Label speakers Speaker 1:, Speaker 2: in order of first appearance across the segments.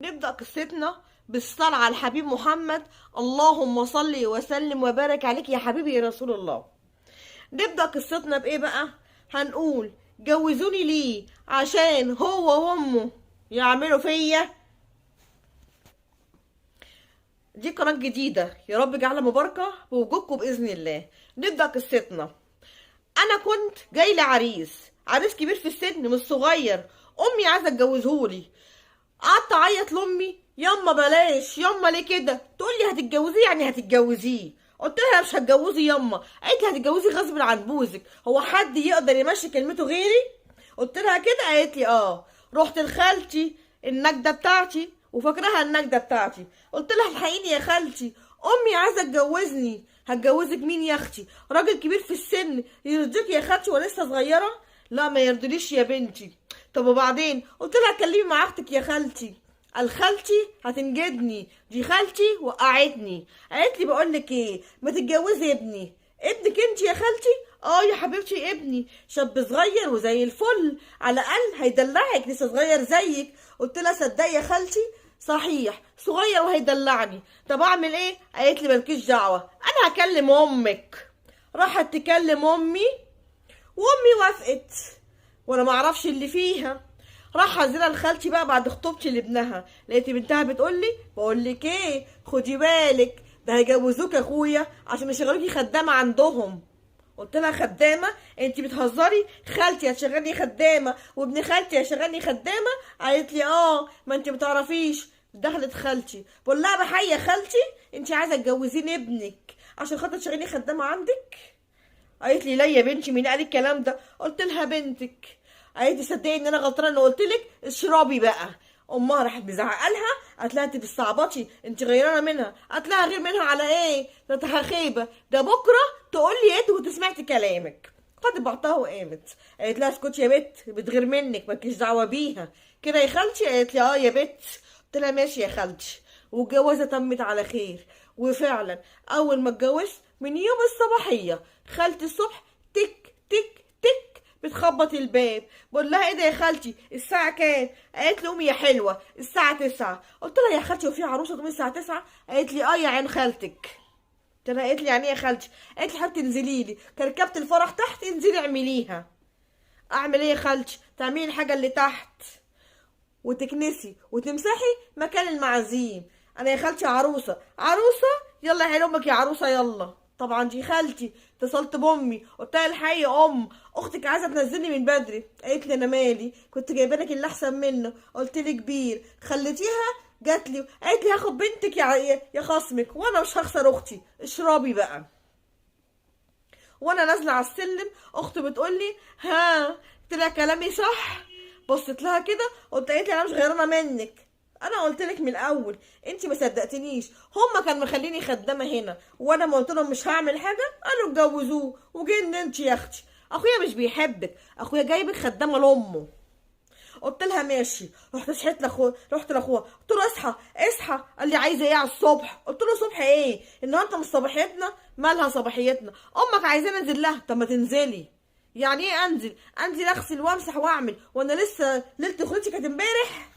Speaker 1: نبدأ قصتنا بالصلاة على الحبيب محمد، اللهم صل وسلم وبارك عليك يا حبيبي يا رسول الله. نبدأ قصتنا بإيه بقى؟ هنقول جوزوني ليه؟ عشان هو وأمه يعملوا فيا. دي قناة جديدة، يا رب اجعلها مباركة بوجودكم بإذن الله. نبدأ قصتنا. أنا كنت جاي لعريس، عريس كبير في السن مش صغير، أمي عايزة تجوزهولي. قعدت اعيط لامي، ياما بلاش ياما ليه كده؟ تقول لي هتتجوزيه يعني هتتجوزيه. قلت لها مش هتجوزي ياما. قالت لي هتتجوزي غصب عن بوزك، هو حد يقدر يمشي كلمته غيري؟ قلت لها كده، قالت لي اه. رحت لخالتي النجده بتاعتي، وفاكراها النجده بتاعتي، قلت لها الحقيني يا خالتي، امي عايزه تجوزني. هتجوزك مين يا اختي؟ راجل كبير في السن، يرضيك يا خالتي ولسه صغيرة؟ لا ما يرضينيش يا بنتي. طب وبعدين؟ قلت لها اتكلمي مع اختك يا خالتي. قال خالتي هتنجدني، دي خالتي وقعتني. قالت لي بقول لك ايه، ما تتجوزي ابني. ابنك انت يا خالتي؟ اه يا حبيبتي ابني، شاب صغير وزي الفل، على الاقل هيدلعك، لسه صغير زيك. قلت لها صدقي يا خالتي صحيح صغير وهيدلعني، طب اعمل ايه؟ قالت لي مالكيش دعوه، انا هكلم امك. راحت تكلم امي، وامي وافقت وانا ما اعرفش اللي فيها. راح عزيزة لخالتي بقى بعد خطوبتي لابنها، لقيت بنتها بتقول لي بقول لك ايه، خدي بالك ده هيجوزوك يا اخويا عشان يشغلوكي خدامه عندهم. قلت لها خدامه؟ انت بتهزري؟ خالتي هتشغلني خدامه وابن خالتي هيشغلني خدامه؟ قالت لي اه ما انت بتعرفيش. دخلت خالتي بقول لها بحي يا خالتي، انت عايزه تجوزيني ابنك عشان خاطر تشغليني خدامه عندك؟ قالت لي لا يا بنتي، مين قال الكلام ده؟ قلت لها بنتك. قالت لي صدقي ان انا غلطانة ان قلت لك، اشربي بقى. امها راحت مزعقه لها، قالت لها انت بتستعبطي، انت غيرانه منها. قالت لها غير منها على ايه؟ ده خيبه، ده بكره تقول لي ايه كنت سمعت كلامك. خدت بعضها وقامت. قالت لها اسكتي يا بت، بتغير منك، مالكيش دعوه بيها كده يا خالتي. قالت لي اه يا بت. قلت لها ماشي يا خالتي. والجوازه تمت على خير. وفعلا اول ما اتجوزت من يوم الصباحية خالتي الصبح تك تك تك بتخبط الباب. بقول لها ايه ده يا خالتي الساعة كام؟ قالت لي قومي يا حلوة الساعة 9. قلت لها يا خالتي وفي عروسه تقومي الساعة 9؟ قالت لي اه يا عين خالتك. قلت لها قالت لي يعني ايه يا خالتي؟ قالت لي حبيبتي انزلي لي كركبه الفرح تحت، انزلي اعمليها. اعمل ايه يا خالتي؟ تعملي الحاجة اللي تحت وتكنسي وتمسحي مكان المعازيم. انا يا خالتي عروسه، عروسه يلا يا عين امك يا عروسه يلا. طبعا دي خالتي. اتصلت بامي قلت لها الحقي يا ام، اختك عايزه تنزلني من بدري. قالت لي انا مالي، كنت جايبه لك اللي احسن منه. قلت لي كبير، خليتيها جات لي قالت لي هاخد بنتك يا خصمك، وانا مش هخسر اختي، اشربي بقى. وانا نازله على السلم اختي بتقول لي ها طلع كلامي صح؟ بصيت لها كده قلت قالت لي انا مش غيرانه منك، انا قلت لك من الاول انت ما صدقتنيش، هما كانوا مخليني خدامه هنا وانا ما قلت لهم مش هعمل حاجة قالوا اتجوزوه وجن انت يا اختي، اخويا مش بيحبك، اخويا جايبك خدامه لامه. قلت لها ماشي. رحت صحيت لاخويا، رحت لاخوها قلت له اصحى اصحى. قال لي عايزه ايه على الصبح؟ قلت له صبح ايه النهارده؟ مش صباحيتنا؟ مالها صباحيتنا؟ امك عايزاني انزل لها. طب ما تنزلي. يعني ايه انزل؟ انزل اغسل وامسح واعمل وانا لسه ليلة اخوتي كانت امبارح.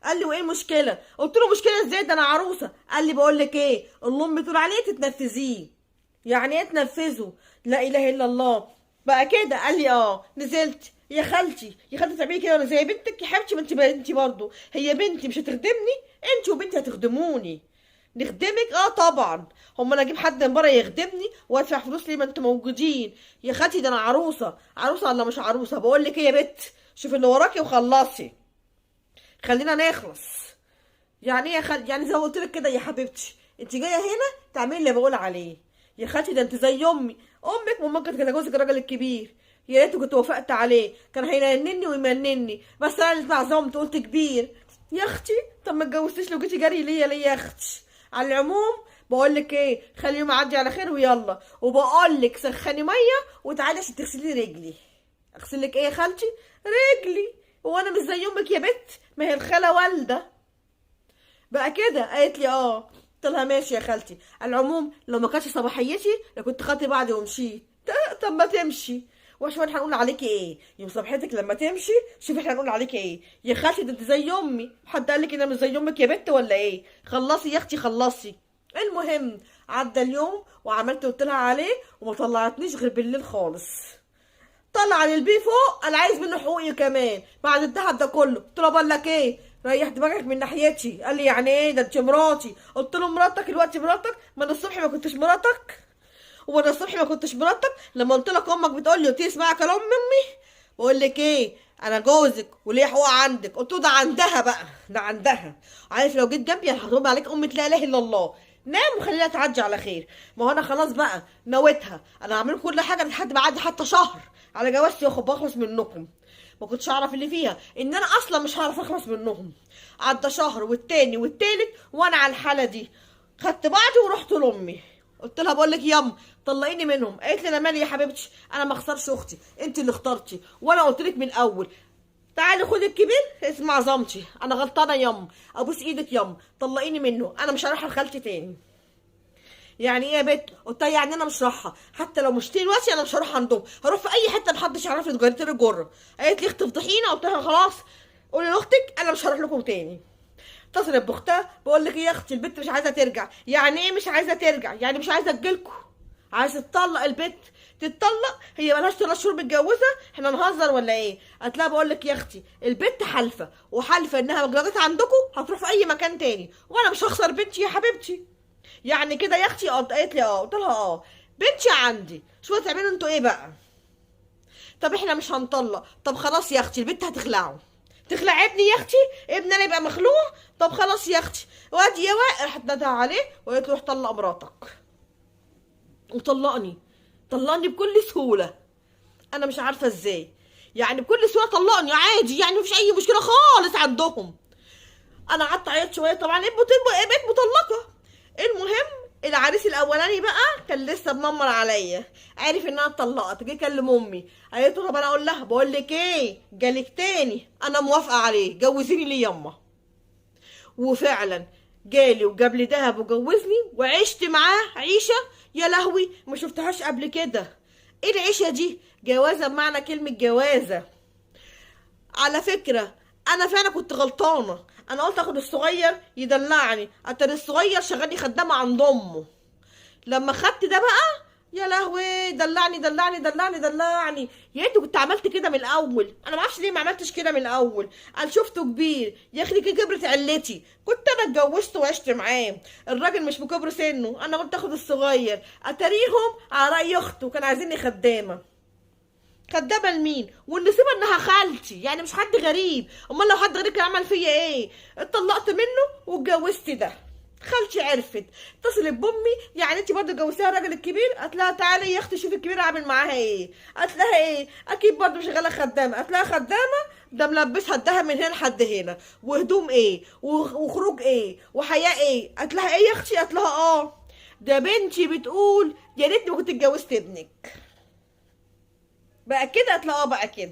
Speaker 1: قال لي وايه المشكلة؟ قلت له مشكلة ازاي ده انا عروسه. قال لي بقول لك ايه، اللي امي تقول عليه تتنفذيه. يعني ايه تنفذه؟ لا اله الا الله بقى كده. قال لي اه. نزلت يا خالتي يا خالتي تعملي كده وانا زي بنتك يا حبيبتي، ما انت بنتي برضه، هي بنتي مش هتخدمني؟ انت وبنتي هتخدموني. نخدمك؟ اه طبعا، هم انا اجيب حد من بره يخدمني وادفع فلوس ليه؟ ما انتوا موجودين يا خالتي، ده انا عروسه. عروسه ولا مش عروسه؟ بقول لك ايه يا بت، شوفي اللي وراكي وخلصي خلينا نخلص. يعني ايه يا خالتي؟ يعني زي ما قلت لك كده يا حبيبتي، انت جاية هنا تعملي اللي بقول عليه. يا خالتي ده انت زي امي، امك وامك كانت جوزك الراجل الكبير، يا ريت كنت وافقت عليه، كان هيننني ويمنني، بس انا اللي اتعزمت قلت كبير. يا اختي طب ما اتجوزتيش لو جيتي جري ليا ليه يا اختي؟ على العموم بقول لك ايه، خلي يوم يعدي على خير ويلا. وبقول لك سخني مية وتعالي عشان تغسلي رجلي. اغسل لك ايه يا خالتي؟ رجلي. هو انا مش زي امك يا بت؟ ما هي الخالة والده بقى كده. قالت لي اه. قلت لها ماشي يا خالتي. على العموم لو ما كانتش صباحيتي لكنت خدت بعضي ومشيت. طب ما تمشي. وشوف احنا هنقول عليكي ايه يوم صبحتك لما تمشي، شوفي احنا هنقول عليكي ايه يا خالتي، ده انت زي امي، حد قال لك انا مش زي امك يا بنت ولا ايه؟ خلصي يا اختي خلصي. المهم عدى اليوم وعملت قلت لها عليه، وما طلعتنيش غير بالليل خالص. طلع للبي فوق، انا عايز منه حقوقي كمان بعد الذهب ده كله. قلت له بقول لك ايه، ريح دماغك من ناحيتي. قال لي يعني ايه، ده انت مراتي. قلت له مراتك الوقت مراتك؟ ما انا الصبح ما كنتش مراتك، وانا الصبح ما كنتش مراتك لما قلت لك امك بتقول لي، قلت لي اسمعي كلام امي، بقول لك ايه، انا جوزك وليه حقوق عندك. قلت له ده عندها بقى، ده عندها، عارف لو جيت جنبي هتقوم عليك امة لا اله الا الله. نام وخليها تعدي على خير. ما هو انا خلاص بقى نويتها، انا هعمل كل حاجة لحد ما اعدي حتى شهر على جوازتي واخد بخلص منكم. ما كنتش اعرف اللي فيها ان انا اصلا مش هعرف اخلص منهم. عدى شهر والتاني والتالت وانا على الحالة دي. خدت بعضي ورحت لامي، قلت لها بقول لك ياما طلقيني منهم. قالت لي انا مالي يا حبيبتي، انا ما اخسرش اختي، انت اللي اخترتي وانا قلت لك من الاول تعالي خدي الكبير. اسمع عظمتي، انا غلطانة ياما، ابوس ايدك ياما طلقيني منه، انا مش هروح لخالتي تاني. يعني ايه يا بت؟ قلت لها يعني انا مش رايحة، حتى لو مش دلوقتي انا مش هروح عندهم، هروح في اي حتة محدش يعرفني، اتجريت لي الجرة. قالت لي اختي فضحينا. قلت لها خلاص قولي لاختك انا مش هروح لكم تاني. اتصلت باختها، بقول لك ايه يا اختي، البت مش عايزه ترجع. يعني ايه مش عايزه ترجع؟ يعني مش عايزه تجيلكوا، عايزه تطلق البت. تتطلق؟ هي مالهاش 3 شهور متجوزة، احنا نهزر ولا ايه؟ قالت لها بقول لك يا اختي البت حالفه، وحالفه انها لو جت عندكم هتروح في اي مكان تاني، وانا مش هخسر بنتي يا حبيبتي. يعني كده يا اختي؟ قالت لي اه. قلت لها اه بنتي عندي، شو هتعملوا انتوا ايه بقى؟ طب احنا مش هنطلق. طب خلاص يا اختي البت هتخلعه. تخلع ابني يا اختي؟ ابني انا يبقى مخلوع؟ طب خلاص يا اختي. وادي يا وائل راحت نادى عليه وقالت له روح طلق مراتك. وطلقني، طلقني بكل سهولة، انا مش عارفه ازاي، يعني بكل سهولة طلقني عادي، يعني مفيش اي مشكلة خالص عندهم. انا قعدت اعيط شوية طبعا، بقيت مطلقه. المهم العريس الاولاني بقى كان لسه منمر عليا، عارف ان انا اتطلقت، جه كلم امي، قالت له طب انا اقول لها بقول لك ايه، جالك تاني انا موافقة عليه، جوزيني ليه يما. وفعلا جالي وجاب لي دهب وجوزني، وعشت معاه عيشه يا لهوي ما شفتهاش قبل كده. ايه العيشة دي؟ جوازه بمعنى كلمة جوازه. على فكرة انا فعلا كنت غلطانة، انا قلت اخد الصغير يدلعني، اتاري الصغير شغالني خدامه عند امه. لما خدت ده بقى يا لهوي دلعني دلعني دلعني دلعني. يا ريت كنت عملت كده من الاول، انا ما اعرفش ليه ما عملتش كده من الاول. انا شفته كبير يا اخي كبرت علتي، كنت انا اتجوزت وعشت معاه، الراجل مش بكبر سنة، انا قلت اخد الصغير. اتاريهم على راي اخته كانوا عايزيني خدامه. خدامه لمين؟ والنسيبه انها خالتي، يعني مش حد غريب، امال لو حد غريب كان عمل فيا ايه؟ اتطلقت منه واتجوزت ده. خالتي عرفت، اتصلت بامي، يعني انت برضه اتجوزتيها الراجل الكبير؟ قالت لها تعالي يا اختي شوفي الكبير عامل معاها ايه. قالت لها ايه؟ اكيد برضه شغالة خدامه. قالت لها خدامه؟ ده ملبسها الدهب من هنا لحد هنا، وهدوم ايه، وخروج ايه، وحياه ايه. قالت لها ايه يا اختي؟ قالت لها اه ده بنتي بتقول يا ريتني ما كنت اتجوزت ابنك. بقى كده؟ قالت لها اه بقى كده.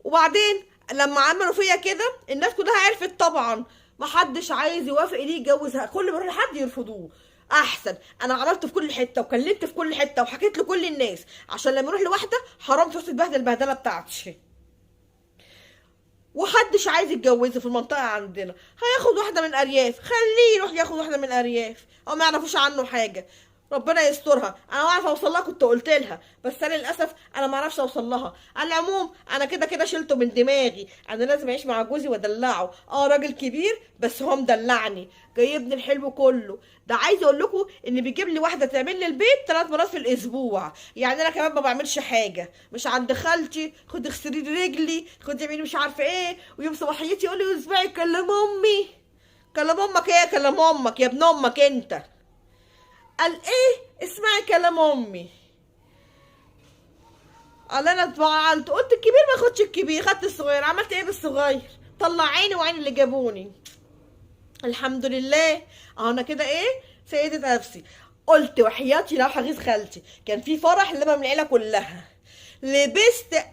Speaker 1: وبعدين لما عملوا فيا كده الناس كلها عرفت طبعا، محدش عايز يوافق ليه يتجوزها، كل ما يروح لحد يرفضوه. احسن انا عملت في كل حتة وكلمت في كل حتة وحكيت لكل الناس، عشان لما يروح لواحدة حرام تروح تتبهدل البهدله بتاعتي. وحدش عايز يتجوزه في المنطقة عندنا، هياخد واحدة من الارياف، خليه يروح ياخد واحدة من الارياف او ما يعرفوش عنه حاجة، ربنا يسترها. انا عارفه اوصل لها كنت قلت لها، بس انا للاسف انا ما اعرفش اوصل لها. على العموم انا كده كده شلته من دماغي، انا لازم اعيش مع جوزي وادلعه. راجل كبير بس هو مدلعني، جايبني الحلو كله. ده عايز اقول لكم ان بيجيب لي واحدة تعمل لي البيت 3 مرات في الاسبوع، يعني انا كمان ما بعملش حاجة، مش عند خالتي خدي اغسلي لي رجلي، خدي اعملي مش عارفه ايه، ويوم صباحيتي يقول لي اسمعي كلم امي. كلم امك ايه؟ كلم امك يا ابن امك انت. قال ايه؟ اسمعي كلام امي. قال انا اتفعلت، قلت الكبير ما ياخدش الكبير، خدت الصغير. عملت ايه بالصغير؟ طلع عيني وعين اللي جابوني. الحمد لله انا كده ايه سيدة نفسي. قلت وحياتي لو هغيظ خالتي، كان في فرح لما من العيلة كلها، لبست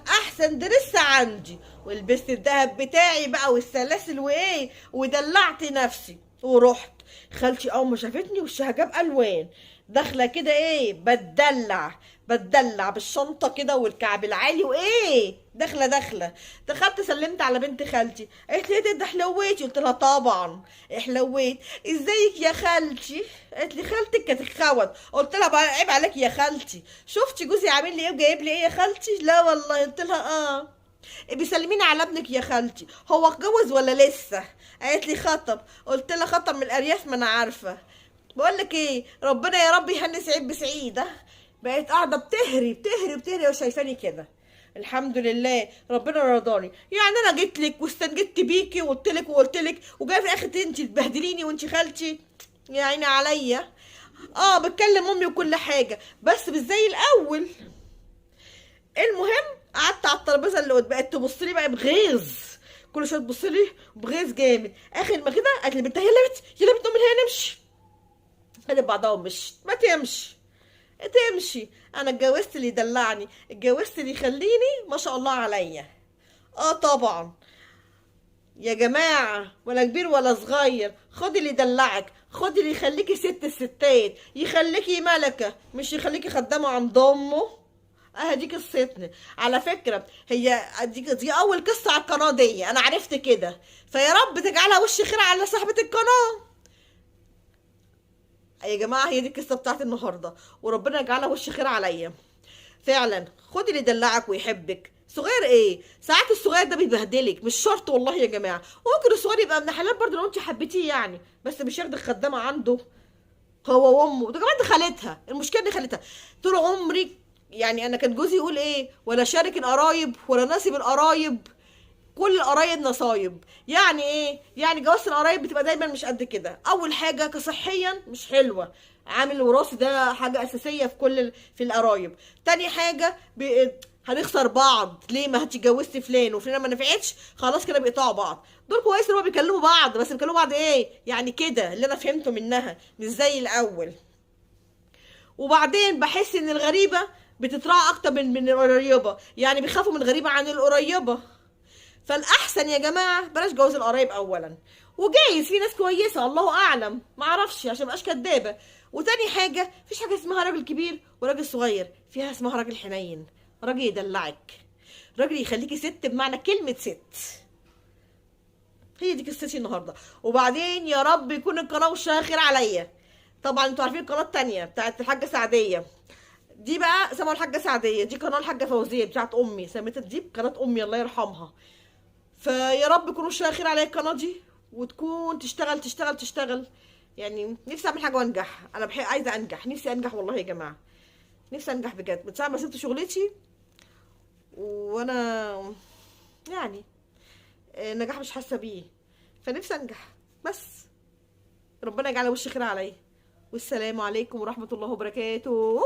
Speaker 1: احسن درس عندي، ولبست الذهب بتاعي بقى والسلاسل وايه، ودلعت نفسي ورحت. خالتي اول ما شافتني وشها جاب الوان، داخله كده ايه، بتدلع بتدلع بالشنطه كده والكعب العالي وايه، داخله داخله. دخلت سلمت على بنت خالتي، قالت لي ايه ده حلويتي؟ قلت لها طبعا حلويت. ازيك يا خالتي؟ قالت لي خالتك كانت تخوت. قلت لها بقى عيب عليك يا خالتي، شفتي جوزي عامل لي ايه وجايب لي ايه يا خالتي؟ لا والله. قلت لها اه. بيسلميني على ابنك يا خالتي، هو اتجوز ولا لسه؟ قالت لي خطب. قلت لها خطب من الارياف، ما انا عارفه. بقول لك ايه، ربنا يا رب يهني سعيد بسعيده. بقيت قاعدة بتهري بتهري بتهري وشايفاني كده. الحمد لله ربنا رضاني. يعني انا جيت لك واستنجدت بيكي وقلت لك وقلت لك، وجاية في الاخر انت تبهدليني وانت خالتي، يا عيني عليا. بتكلم امي وكل حاجة، بس مش زي الاول. المهم قعدت على الترابيزة اللي قدام، بقت تبص لي بقى بغيظ، كل شوية تبص لي بغيظ جامد. اخر ما كده قالت لي بنتها يلا بنت يلا بنت من هنا نمشي. خدت بعضها ومشت. ما تمشي تمشي، انا اتجوزت اللي يدلعني، اتجوزت اللي يخليني ما شاء الله عليا. طبعا يا جماعة، ولا كبير ولا صغير، خدي اللي يدلعك، خدي اللي يخليكي ست الستات، يخليكي ملكه، مش يخليكي خدامه عند امه. دي قصتنا على فكرة، هي دي اول قصة على القناة دي، انا عرفت كده، فيا رب تجعلها وش خير على صاحبه القناة. يا جماعة هي دي القصة بتاعت النهارده، وربنا يجعلها وش خير عليا فعلا. خدي اللي يدلعك ويحبك. صغير ايه، ساعات الصغير ده بيبهدلك، مش شرط والله يا جماعة، وممكن الصغير يبقى ابن حلال برضه لو انت حبيتيه يعني، بس مش ياخد الخدامة عنده هو وامه، ده كمان دي خالتها. المشكلة دي خالتها طول عمري، يعني انا كان جوزي يقول ايه، ولا شارك القرايب ولا ناسب القرايب، كل القرايب نصايب. يعني ايه؟ يعني جواز القرايب بتبقى دايما مش قد كده. اول حاجة كصحيا مش حلوة، عامل وراثي ده حاجة اساسية في كل في القرايب. تاني حاجة هنخسر بعض، ليه ما هتتجوزتي فلان وفلانه ما نفعتش، خلاص كده بيقطعوا بعض. دول كويس ان هما بيكلموا بعض، بس بيكلموا بعض ايه يعني كده، اللي انا فهمته منها مش زي الاول. وبعدين بحس ان الغريبة بتتراعى اكتر من القريبة، يعني بيخافوا من الغريبة عن القريبة. فالاحسن يا جماعة بلاش جواز القرايب اولا، وجايز في ناس كويسة الله اعلم، ما اعرفش عشان مبقاش كدابه. وتاني حاجة مفيش حاجة اسمها راجل كبير وراجل صغير، فيها اسمها راجل حنين، راجل يدلعك، راجل يخليكي ست بمعنى كلمة ست. هي دي قصتي النهارده. وبعدين يا رب يكون القناة وشها خير عليا. طبعا انتوا عارفين القناة التانية بتاعت الحاجة سعديه، دي بقى سموها الحاجة سعديه، دي قناة الحاجة فوزيه بتاعت امي، سميتها دي قناة امي الله يرحمها. فيا رب يكون وشها خير عليا القناة دي، وتكون تشتغل تشتغل تشتغل. يعني نفسي اعمل حاجة وانجح، انا بحب عايزه انجح، نفسي انجح والله يا جماعة، نفسي انجح بجد. من ساعة ما سبت شغلتي وانا يعني النجاح مش حاسه بيه، فنفسي انجح بس. ربنا يجعل وشي خير عليا. والسلام عليكم ورحمة الله وبركاته.